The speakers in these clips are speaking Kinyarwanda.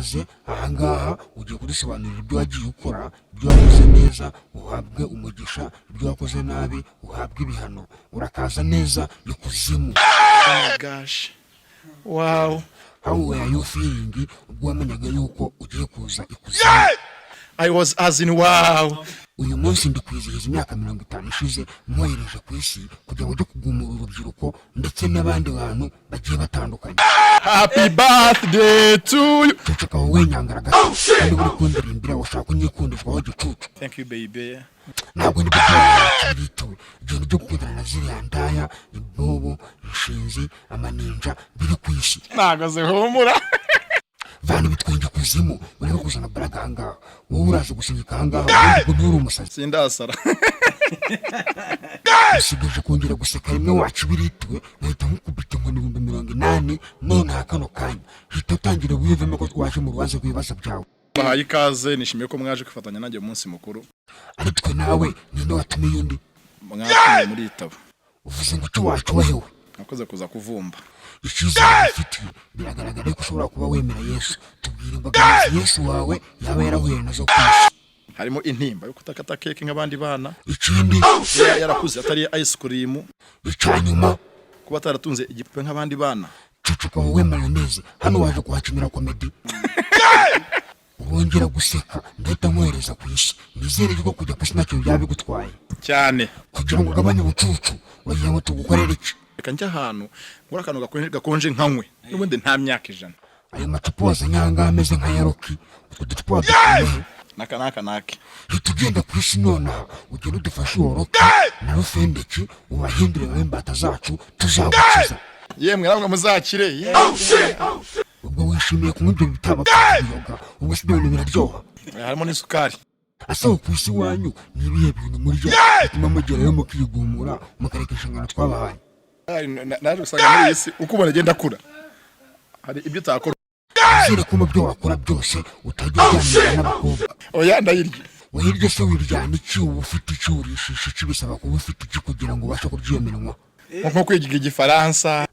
Ikaze ahangaha, ugiye kudusobanurira ibyo wagiye ukora. Ibyo wakoze neza uhabwe umugisha, ibyo wakoze nabi uhabwe ibihano. Urakaza neza ikuzimu. Oh my gosh. Wow. How were you feeling ubwo wamenyaga yuko ugiye kuza ikuzimu? I was as in wow. Uyu munsi ndi kwizihiza imyaka 50 ishize mwohereje ku isi kugira ngo ujye kugumura urubyiruko ndetse n'abandi bantu bagiye batandukanye. Happy birthday to you. Ceceka wowe nyangara gato, kandi uri kundirimbira ushaka kunyikundishwaho gicucu. Thank you, baby. Ntabwo ndi bwitowe. Igenda ujye gukundana na ziriya ndaya, imbobo, inshinzi, amaninja biri ku isi. Ntago zihumura. Vana ibitwenge kuzimu, urebe kuzana baraga ahangaha. Wowe uraza gusinyika ahangaha, ubundi ubwo nturi umusazi. Sindasara. Usigaje kongera guseka rimwe wakibirituwe, nkahita nkukubita inkoni 80,000 nonaha kano kanya. Hita utangira wiyumvemo ko twaje mu rubanza rw'ibibazo byawe. Bahaye ikaze, nishimiye ko mwaje kwifatanya nanjye mu munsi mukuru. Ari twe nawe, ninde watumiye undi? Mwatumiye muri itaba. Uvuze ngo icyo wacohewe? Mwakoze kuza kuvumba. Icyizere wifitiye, biragaragara ko ushobora kuba wemera Yesu. Tubwira imbogamizi Yesu wawe yaba yarahuye nazo ku isi. Harimo intimba yo kutakata keke nk'abandi bana. Ikindi? Kuba yarakuze atari ice cream. Icyanyuma? Kuba ataratunze igipupe nk'abandi bana. Ceceka wowe mayoneze, hano waje kuhakinira comedy. Wongera guseka ndahita nkohereza ku isi. Nizere yuko kujya ku isi ntacyo byaba bigutwaye. Cyane. Kugira ngo ugabanye ubucucu, wagira ngo tugukorere iki? Reka njya ahantu ngura akantu gakonje nkanywe, n'ubundi nta myaka 100. Ayo macupa wazanye aha ngaha ameze nka ya Rocky, utwo ducupa wadukuye he? Naka naka nake. Hita ugenda ku isi nonaha, ugenda udufashe uwo Rocky na Rufendeki, ubahindure babe imbata zacu, tuzagukiza. Yemwe namwe muzakire, ye. Ubwo wishimiye kunywa ibyo bitaba biyoga? Ubwo si ibyo bintu biraryoha? Harimo n'isukari. Asaba ku isi iwanyu ni ibihe bintu murya bituma mugerayo mukigumura, mukareka inshingano twabahaye? Naje gusanga muri iyi si uko umuntu agenda akura hari ibyo utakora. Nizere ko mu byo wakora byose utajya uryamira n'abakobwa. Oya, ndayirya. Wahirya se wiryana iki? Uba ufite iki? Urishisha iki? Bisaba kuba ufite iki kugira ngo ubashe kurya iyo minwa? Nko kwiga Igifaransa,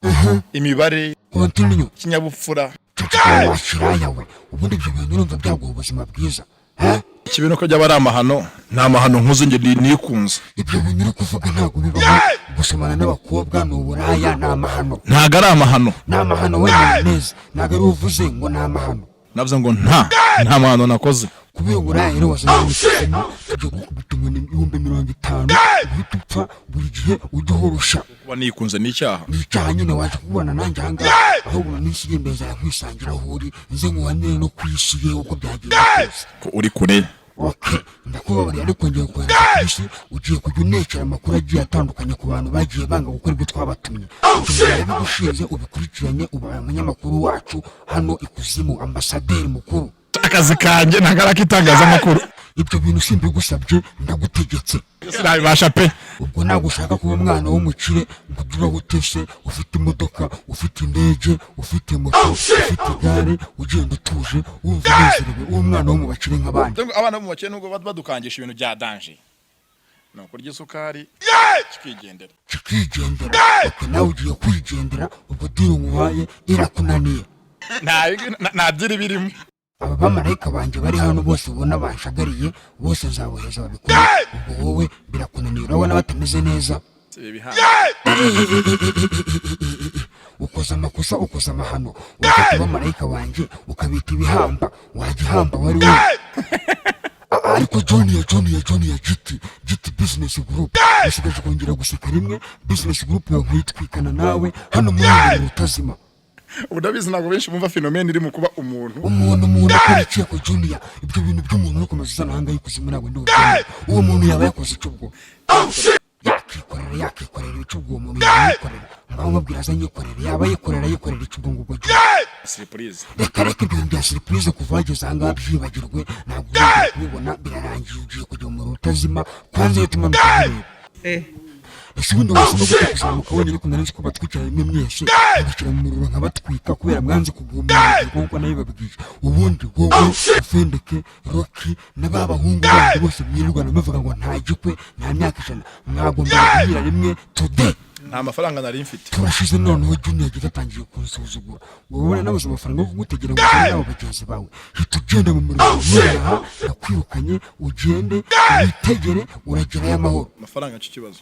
imibare, Continue. ikinyabupfura. Ceceka wa kiraya we! Ubundi ibyo bintu urumva byaguha ubuzima bwiza, ha? Ikibi nuko byaba ari amahano, nta mahano nkuze njye nikunze. Ibyo bintu uri kuvuga ntabwo bibaho. Gusomana n'abakobwa ni uburaya, ni amahano. Ntabwo ari amahano. Ni amahano we mayoneze, ntabwo ari uvuze ngo ni amahano. Navuze ngo nta mahano nakoze. Kubera uburaya rero wazanye mu kuzimu, tujya gukubita inkoni 50,000, uhita upfa. Buri gihe ujya uhorosha. Kuba nikunze ni icyaha? Ni icyaha nyine. Waje kubana nanjye ahangaha, ahubwo mu minsi iri imbere nzajya nkwisangira aho uri, nze nkuhanire no ku isi yewe uko byagenda kose. Ko uri kure. OK, ndakubabariye, ariko ngiye kohereza ku isi. Ugiye kujya unekera amakuru agiye atandukanye ku bantu bagiye banga gukora ibyo twabatumye. Ibyo ndabigushinze, ubikurikiranye. Ubaye umunyamakuru wacu hano ikuzimu, ambasaderi mukuru. Akazi kanjye ntabwo ari ak'itangazamakuru. Ibyo bintu simbigusabye, ndagutegetse. Sinabibasha pe. Ubwo ntabwo ushaka kuba umwana w'umukire ngo ujye ubaho utese, ufite imodoka, ufite indege, ufite moto, ufite igare, ugenda utuje, wumva unezerewe, uri umwana wo mu bakire nk'abandi. Abana bo mu bakire nubwo badukangisha ibintu bya danger, ni ukurya isukari kikigendera. Kikigendera. OK, nawe ugiye kwigendera. Ubwo deal nkuhaye irakunaniye. Nta deal birimo. Aba bamarayika banjye bari hano bose ubona banshagariye bose, nzaboheza babikore. Ubwo wowe birakunaniye, urabona batameze neza. Si ibi bihano. Ukoze amakosa, ukoze amahano. Urafata abamarayika banjye ukabita ibihamba, wagihamba wari we. Ariko Junior, Junior, Junior, Giti Giti Business Group, usigaje kongera guseka rimwe, business group yawe nkayitwikana nawe hano muri uyu muriro utazima. Ubu ndabizi ntabwo benshi bumva phénomène iri mu kuba umuntu. Umuntu akora iki ko Junior? Ibyo bintu by'umuntu uri komeza uzana ahangaha ikuzimu ntabwo ndi bubyemere. Uwo muntu yaba yakoze icyo? Ubwo yakikorera icyo? Ubwo uwo muntu yaba yikorera? Ngaho mubwira aza yikorera. Yaba yikorera, yikorera icyo ubwo ngubwo, Junior? Surprise. Reka reka, ibyo bintu bya surprise kuva wageze ahangaha byibagirwe, ntabwo uzongera kubibona. Birarangiye, ugiye kujya mu muriro utazima. Kwanza iyo tumanuka bireba. Ese ubundi wahisemo gute kuzamuka wenyine, ko nari nzi ko batwikira rimwe mwese, bagashyira mu muriro nkabatwika, kubera mwanze kugumira urubyiruko nk'uko nabibabwiye? Ubundi wowe Ufendeke, Rocky na ba bahungu bandi bose mwirirwana muvuga ngo nta gikwe, nta myaka 100, mwagombaga guhira rimwe today. Nta mafaranga nari mfite. Turashize noneho. Junior ageze atangiye kunsuzugura. Wowe nabuze amafaranga yo kugutegera ngo ugende n'abo bagenzi bawe. Hita ugenda mu muriro nonaha, ndakwirukanye, ugende witegere, uragerayo amahoro. Amafaranga cyo kibazo.